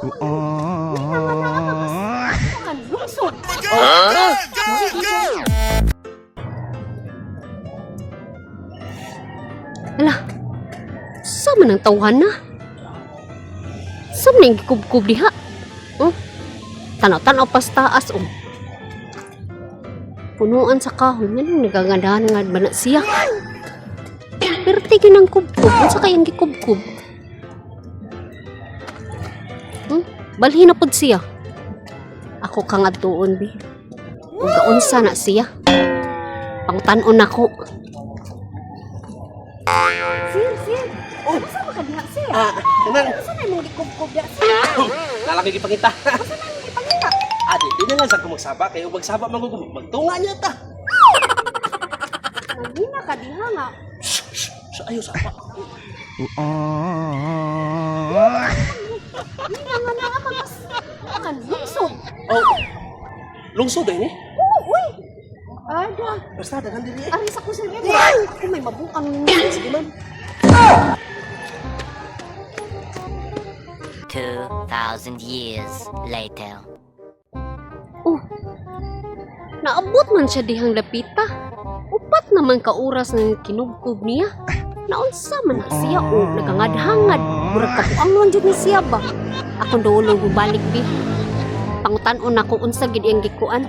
Kuan, lungsod. Ala, sa man ang tawhan na? Sa man ang gikubkub diha? Oh, tanaw-tanaw pa sa taas, oh. Punuan sa kahoy, nga nagagandahan nga ba na siya? Pero tigil ng kubkub, unsa kayang gikubkub? Balhin na pod siya. Ako kang adtuon, bi. Ug gaunsa na siya. Pangtan-on nako. Sir, sir. Oh. Unsa ba ka diha, sir? Ah, kanang Unsa na imong gikubkob diha, sir? nalaki gipangita. Unsa na imong gipangita? Ah, di na lang sa magsaba kay ug magsaba man gud magtunga niya ta. Nagina ka diha nga. Sa ayo saba. Nina nga naa ka mas kan lungsod. Oh. Lungsod ay ni. Oo, uy. Ada. Basta daghan diri eh. Ari sa ko sir. Ako may mabuang ninyo. Sige, ma'am. 2,000 years later. Oh. Naabot man siya dihang lapita. Upat naman ka oras ng kinubkob niya. Naunsa man na siya o nagangadhangad. Murag kabuang man jud ni siya ba. Akong duolong bubalik bi. Pangutan-on ako unsa gid iyang gikuan.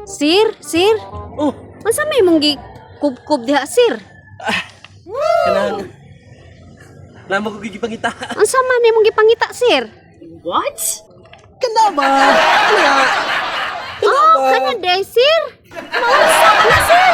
Sir, sir, Oh, unsa may imong gikubkob diha, sir? kanang Namo ko gipangita. Unsa man imong gipangita, sir? What? Kana ba? Kana. Oh, kana day, sir. Naunsa man na, sir?